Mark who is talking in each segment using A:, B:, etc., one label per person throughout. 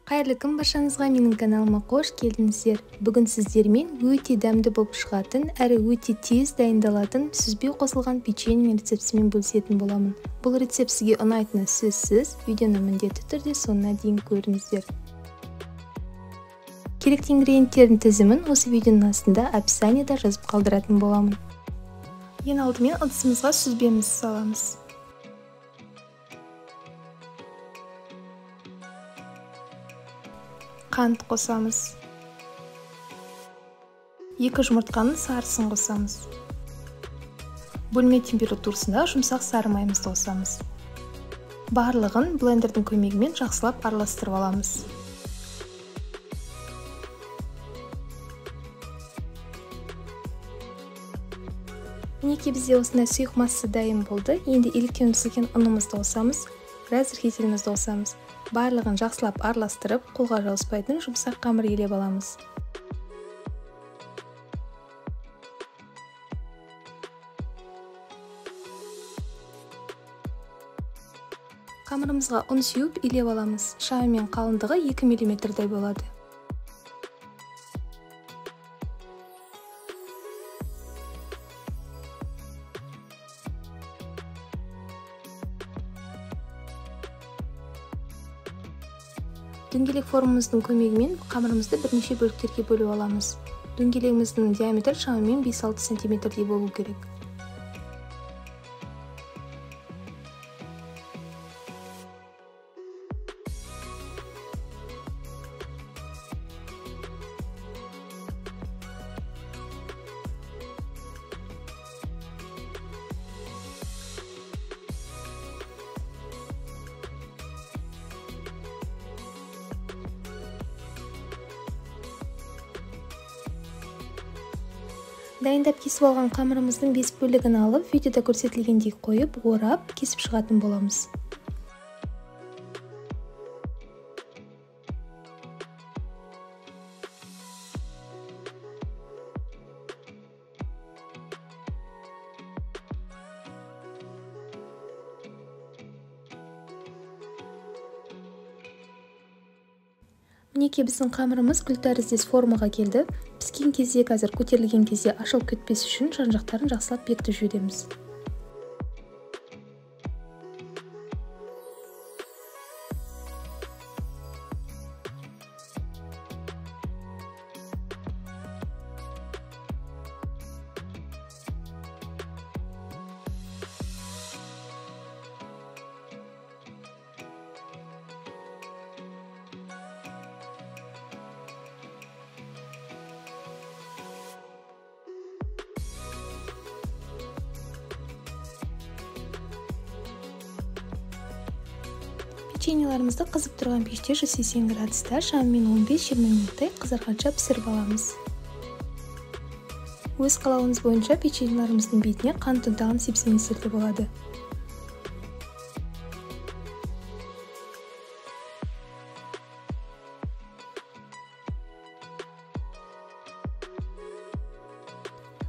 A: Қайырлы күн баршаңызға, менің каналыма қош келдіңіздер. Бүгін сіздермен өте дәмді болып шығатын, әрі өте тез дайындалатын сүзбе қосылған печенье рецептімен бөлісетін боламын. Бұл рецепт сізге ұнайтыны сөзсіз, видеоны міндетті түрде соңына дейін көріңіздер. Керекті ингредиенттердің тізімін осы видеоның астында описаниеда жазып қалдыратын боламын. Ең алдымен ыдысымызға сүзбемізді саламыз. Қант қосамыз. 2 жұмыртқаның сарысын қосамыз. Бөлме температурасында жұмсақ сары майымызды қосамыз. Барлығын блендердің көмегімен жақсылап араластырып аламыз. Мінекей бізде осындай сұйық масса дайын болды. Енді еліктен пісірген ұнымызды қосамыз, разрыхлителімізді қосамыз. Барлығын жақсылап араластырып, қолға жабыспайтын жұмсақ қамыр елеп аламыз. Қамырымызға ұн сеуіп илеп аламыз. Шамамен қалыңдығы 2 миллиметрдей болады. Дөңгелек формамыздың көмегімен қамырымызды бірнеше бөліктерге бөліп аламыз. Дөңгелегіміздің диаметрі шамамен 5-6 сантиметрдей болу керек. Дайындап кесіп алған қамырымыздың 5 бөлігін алып, видеода көрсетілгендей қойып, орап, кесіп шығатын боламыз. Мінекей біздің қамырымыз гүл тәріздес формаға келді. Піскен кезде, қазір көтерілген кезде ашылып кетпес үшін жан-жақтарын жақсылап бекітіп жібереміз. Печеньелерімізді қызып тұрған пеште 180 градуста шамамен 15-20 минуттай қызарғанша пісіріп аламыз. Өз қалауыңыз бойынша печеньелеріміздің бетіне қант ұнтағын сепсеңіздер де болады.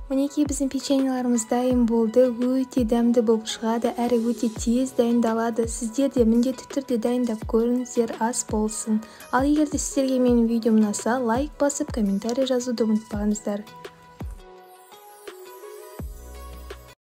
A: Мінекей біздің печеньелеріміз дайын болды. Өте дәмді болып шығады, әрі өте тез дайындалады. Сіздер де міндетті түрде дайындап көріңіздер, ас болсын. Ал егер де сіздерге менің видеом ұнаса, лайк басып, комментарий жазуды ұмытпаңыздар.